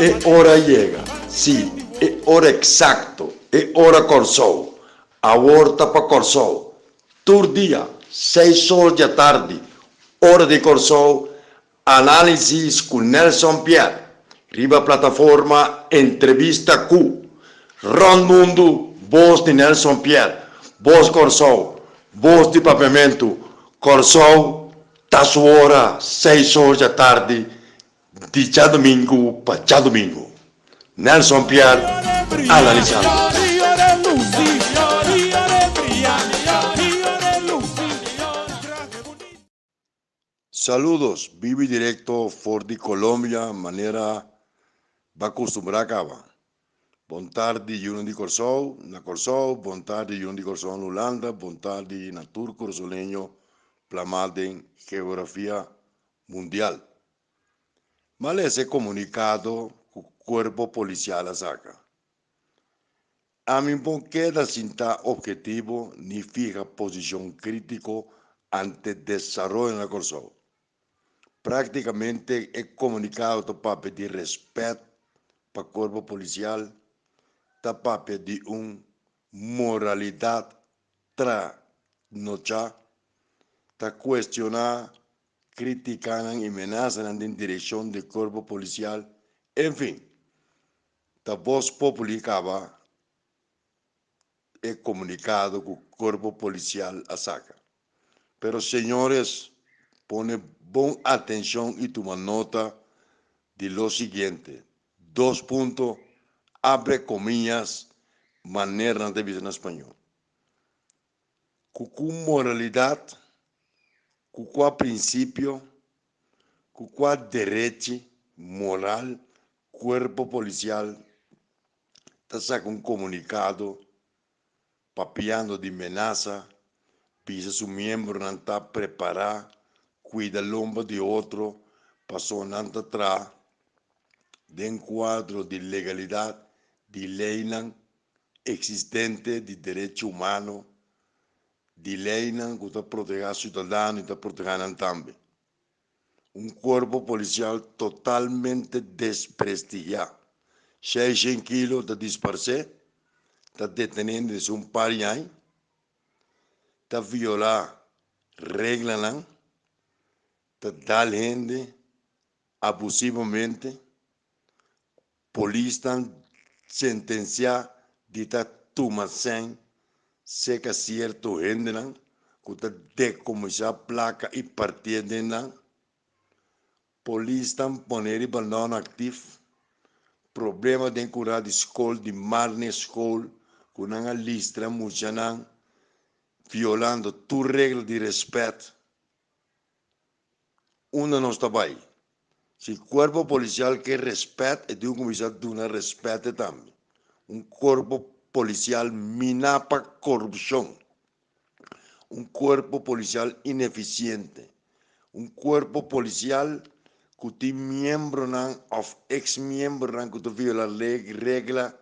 E ora yega, sí, e ora eksakto, e ora Kòrsou. Awor ta pa Kòrsou. Tur dia, seis or di atardi, ora di Kòrsou, Análisis ku Nelson Pierre riba plataforma Entrevista Ku. Rònt mundu, bos di Nelson Pierre, bos Kòrsou, bos di Papiamentu, Kòrsou ta su ora, seis or di atardi di djadumingu pa djadumingu. Nelson Pierre analisando. Saludos, bibi directo for di Colombia manera ba custumbrá caba. Bon tardi yunan di Corsou na Corsou, bon tardi yunan di Corsou na Hulanda, bon tardi na tur Corsoleño plamá den geografia mundial. M'a lesa e comunicado cu Cuerpo Policial a saca. Ami bo keda sin ta obhetivo ni fiha posicion critico ante desaroyo na Corsou. Practicamente e comunicado ta papia di respet pa cuerpo policial, ta papia di un moralidad tranocha, ta cuestiona criticanan y menasanan den direccion di cuerpo policial, enfin. Ta Voz Populi caba e comunicado cu Cuerpo Policial a saca. Pero señores pone bon atencion y tuma nota di lo siguiente, dos punto, abre comillas, manera nan ta bisa na spañol. Cu cu moralidad, cu cua principio, cu cua derechi moral Cuerpo Policial ta saca un comunicado papiando di menasa, bisa su miembronan ta prepara cuida lomba di otro paso nan ta traha den cuadro di legalidad di leynan existente di derecho humano, di leynan cu ta proteha ciudadano y ta proteha nan tambe. Un cuerpo policial totalmente desprestigia. Seishen kilo ta disparce, ta detene desde un par di aña, ta viola reglanan, ta dal hende abusivamente, polisnan sentencia di ta tuma sèn serka sierto hendenan ku ta dekomisá plaka i partié den nan. Polisnan pone riba non-aktif problema den kurá di skol di Marne School ku nan a listra muchanan violando tur regla di rèspèt. Unda nos ta bai? Si cuerpo policial ke respet e tin cu cuminsa duna respete tambe. Un cuerpo policial mina pa corupcion. Un cuerpo policial ineficiente. Un cuerpo policial cu tin miembronan of ex miembronan cu ta viola regla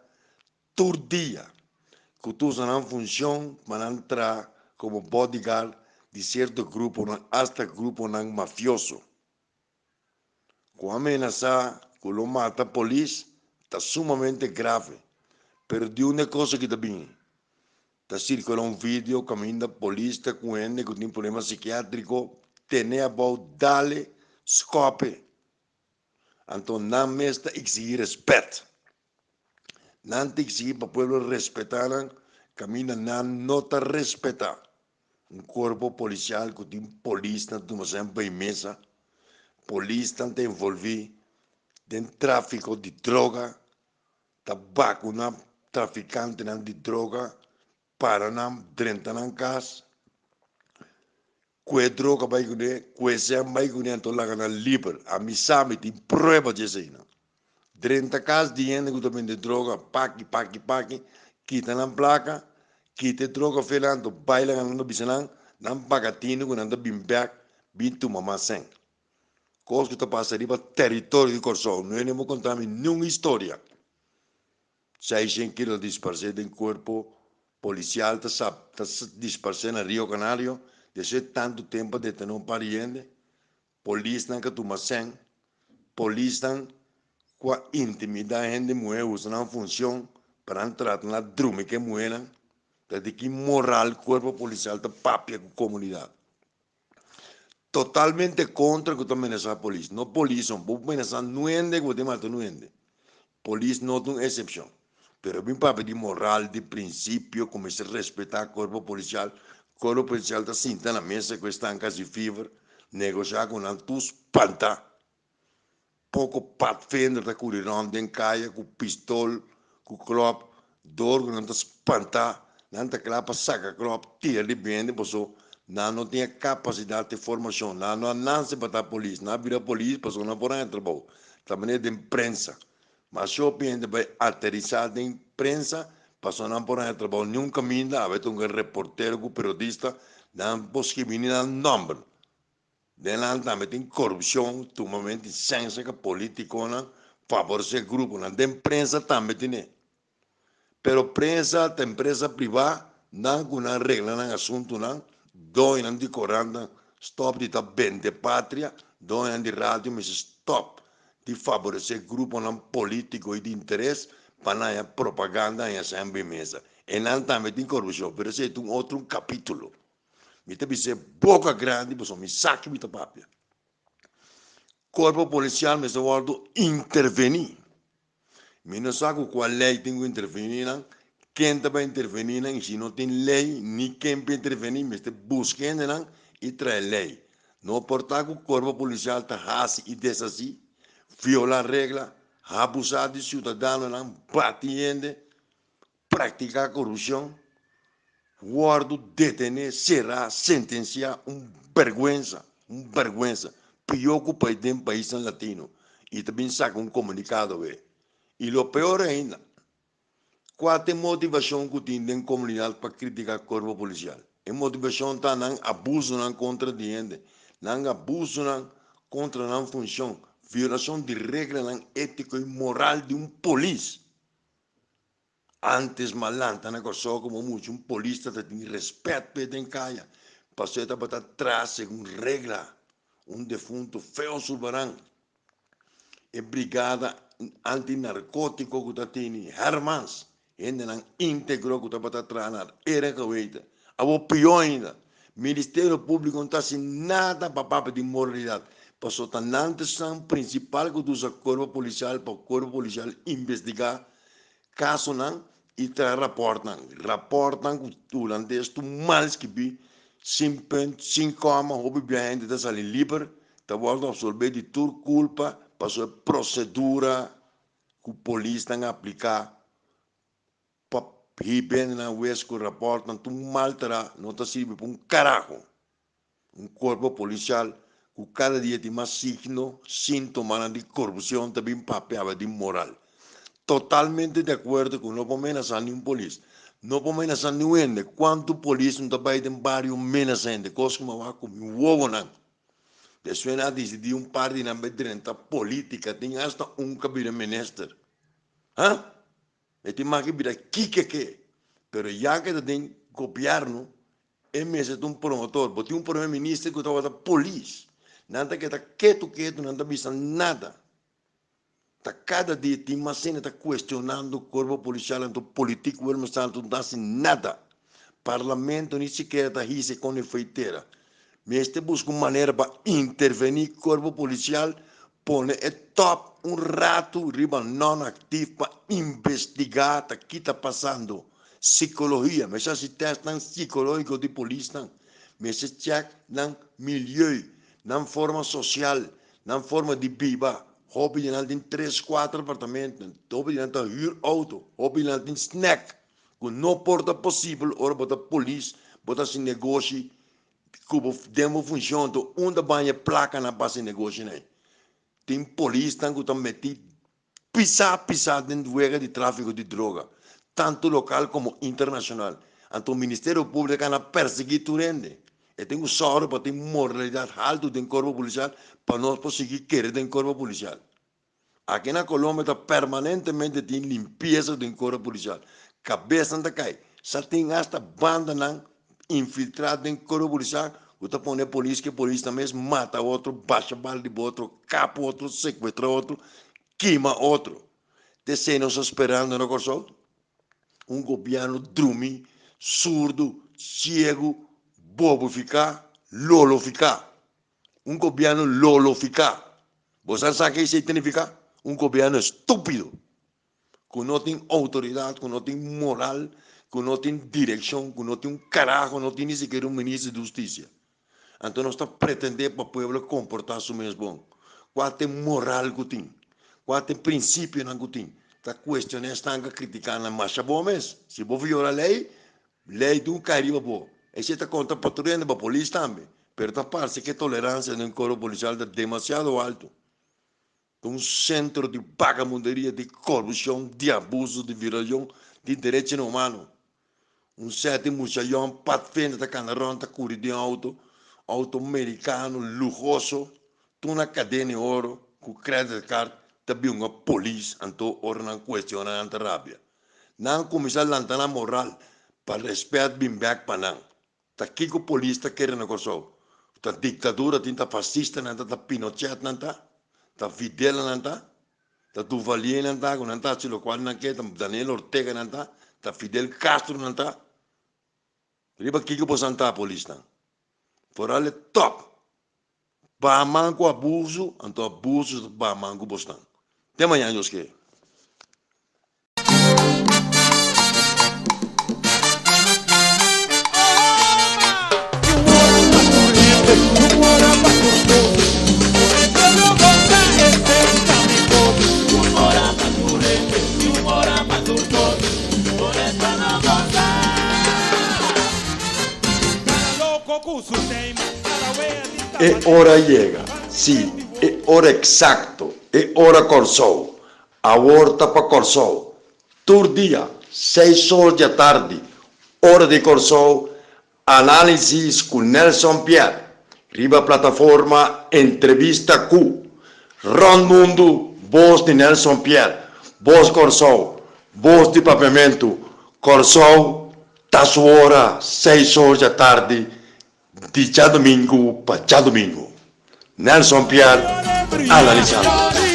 tur dia cu ta usa nan funcion pa nan traha como bodyguard di cierto gruponan, hasta gruponan mafioso. Cu a menasa cu lo mata polis ta sumamente grave, pero di unda e cos aki ta bini? Ta circula un video caminda polis ta cu hende cu tin problema psikiatrico tene abou dale scope. Anto nan mes ta exigi respet. Nan ta exigi pa pueblo respeta nan caminda nan no ta respeta. Un cuerpo policial cu tin polisnan tuma sèn bay mesa, polisnan ta envolvi den trafico di droga, ta bacuna traficantenan di droga, para nan drenta nan cas, Ku e droga bai kuné, ku e sèn bai kuné, anto laga nan liber. Ami sa, mi tin prueba di eseinan. Drenta kas di hende ku ta bende droga, paki, paki, paki, kita nan plaka, kita e droga fe nan, anto bai laga nan ta bisa nan, nan paga tinu ku nan ta bin bèk bin tuma mas sèn. Kos ku ta pasa riba teritorio di Kòrsou, no hende por konta mi niun historia. Seishen kilo disparsé den kuerpo polisial ta sa ta disparsé na Rio Canario despues di tantu tempu a detené un par di hende. Polisnan ka tuma sèn. Polisnan Ku a intimidá hende muhé usa nan funshon pa nan trata na drumi ku e muhénan, ta di ki moral kuerpo polisial ta papia ku komunidat? Totalmente kontra ku ta menasá polis. No polis son, bo menasá nuende ku bo tin mata nuende. Polis no ta un esepshon. Pero bin papia di moral, di prinsipio ku mester respetá kuerpo polisial. Kuerpo polisial ta sinta na mesa ku esnan kasi fever, negoshá ku nan tur spantá. Poko padvinder ta kuri rònt den kaya ku pistol, ku klòp, dor ku nan ta spantá, nan ta kla pa saka klòp, tira di bende paso nan no tin e kapasidat, e formashon, nan no a nase pa ta polis, nan a bira polis paso nan por haña trabou. Ta manera den prensa, mas hopi hende bai aterisá den prensa paso nan por haña trabou niun kaminda, awe ta un reportero ku periodista nan por skibi ni nan nòmber. Den nan tambe tin korupshon, tumamento di sensa ku politikonan faboresé gruponan. Den prensa tambe tine. Pero prensa ta empresa privá, nan ku nan regla nan asuntunan, doñonan di korantnan stòp di ta bende patria, doñonan di radio mester stòp di faboresé gruponan polítiko i di interes pa nan haña propaganda, haña sèn bin mesa. E nan tambe tin korupshon, pero esei ta un otro kapítulo. Mi ta bis'é boka grandi pasobra mi sa ki mi ta papia. Kuerpo polisial mester wòrdu intervení. Mi no sa ku kua lei tin ku intervení nan, ken ta bai intervení nan i si no tin lei ni ken pa intervení mester buska hendenan i trae lei. No por ta ku kuerpo polisial ta hasi i deshasí, violá regla, abusá di siudadanonan, bati hende, Praktiká korupshon, wòrdu detené, será, sentensiá, un bèrgwensa, un bèrgwensa, pió ku pais den paisnan latino i ta bin saka un komunikado awe. I lo peor ainda, kua ta e motivashon ku tin den komunidat pa kritiká kuerpo polisial? E motivashon ta nan abusonan kontra di hende, nan abusonan kontra nan funshon, violashon di reglanan étiko i moral di un polis. Antes m'a lanta na Kòrsou komo mucha un polis ta tin rèspèt p'e den kaya, pasobra e tabata traha segun regla. Un defuntu Feo Sulbaran, e brigada antinarkótiko ku ta tini Hermans, hendenan íntegro ku tabata traha na era Geweite. Awor pió ainda, Ministerio Públiko no ta hasi nada pa papia di moralidat, pasobra ta nan ta esnan prinsipal ku ta usa kuerpo polisial pa kuerpo polisial investigá kasonan i traha rapòrtnan. Rapòrtnan ku hulandes tur mal skibí, sin punt, sin kòma, hopi bia hende ta sali liber, ta wòrdu apsolbé di tur kulpa pasobra e prosedura ku polisnan apliká pa hiba nan wes ku rapòrtnan tur mal traha no ta sirbi pa un karaho. Un kuerpo polisial ku kada dia tin mas signo, síntomanan di korupshon ta bin papia aba di moral. Totalmente di akuerdo ku no por menasá niun polis. No por menasá niun hende. Kuantu polis no ta bai den bario menasá hende? Kos ku mi a wak ku mi wowonan. Despues nan a disidí un par di nan bai drenta polítika. Tin asta un ku a bira minister. Ha? E tin mas ke bira kiko ke. Pero ya ke ta den gobièrnu E mester ta un promotor. Bo tin un prome minister ku tabata polis. Nan ta keda ketu ketu, nan ta bisa nada. Ta kada dia tin mas hende ta kuestionando kuerpo polisial anto politik Willemstad no ta hasi nada. Parlamento ni sikiera ta hisa e kone feitera. Mester buska un manera pa intervení kuerpo polisial, pone e tòp un ratu riba non-aktif pa investigá ta ki ta pasando. Psicologia, mester haci testnan psicologico di polisnan, mester check nan milieu, nan forma social, nan forma di biba, hopi di nan tin tres, cuater apartamento, hopi di nan ta huur auto, hopi di nan tin snack, cu no por ta posibel ora bo ta polis, bo ta haci negoshi cu bo den bo funcion, to unda baña e placanan pa haci negoshinan ey? Tin polisnan cu ta meti Pisá pisá den wega di tráfiko di droga, tantu lokal komo internashonal. Anto Ministerio Públiko a na persiguí tur hende. E tin ku sòru pa tin moralidat haltu den kuerpo polisial pa nos por sigui kere den kuerpo polisial. Aki na Colombia ta permanentemente tin limpiesa den kuerpo polisial. Kabesnan ta kai. Sa tin asta bandanan infiltrá den kuerpo polisial ku ta pone polis ke polisnan mes mata otro, basha bala di otro, kap otro, sekuestrá otro. kima otro. Ta esei nos ta sperando na Kòrsou? Un gobièrnu drumi, surdu, siegu, bobofiká, lolofiká. Un gobièrnu lolofiká. Bo sa sa ke esei ta nifiká? Un gobièrnu estúpido, ku no tin outoridat, ku no tin moral, ku no tin direkshon, ku no tin un karaho, no tin ni sikiera un minister di hustisia. Anto nos ta pretendé pa pueblo komportá su mes bon. Kua ta e moral ku tin? Kua ta e prinsipionan ku tin? Ta kuestioná esnan ku a kritiká nan masha bon mes. Si bo viola lei, lei tin ku kai riba bo. Esei ta konta pa tur hende, pa polis tambe. Pero ta parse ku e toleransia den kuerpo polisial ta demasiado altu. Ta un sentro di bagamunderia, di korupshon, di abuso, di violashon di derechonan humano. Un sèt di mucha yòn patfenda ta kana rònt ta kuri den outo, outo merikano luhoso, tur na kadena di oro ku credit card ta bin un polis anto ora nan kuestiona nan ta rabia. Nan kuminsá lanta nan moral pa rèspèt bin bèk pa nan. Ta kiko polis ta kere na Kòrsou? Ta diktadura tin, ta fasista nan ta, ta Pinochet nan ta, ta Videla nan ta, ta Duvalier nan ta, ku nan ta hasi lokual nan ke, ta Daniel Ortega nan ta, ta Fidel Castro nan ta. Riba kiko boso ta polisnan? Foral e tòp. Baha man ku abusu, anto abusu ta baha man ku bosnan. Te mañana Dios kere. E ora yega, sí, e ora eksakto, e ora Kòrsou. Awor ta pa Kòrsou. Tur dia, seis or dja tardi, ora di Kòrsou, Análisis ku Nelson Pierre riba plataforma Entrevista Ku. Rònt mundu, bos di Nelson Pierre, bos Kòrsou, bos di Papiamentu, Kòrsou ta su ora, seis or dja tardi, di djadumingu pa djadumingu. Nelson Pierre analisando.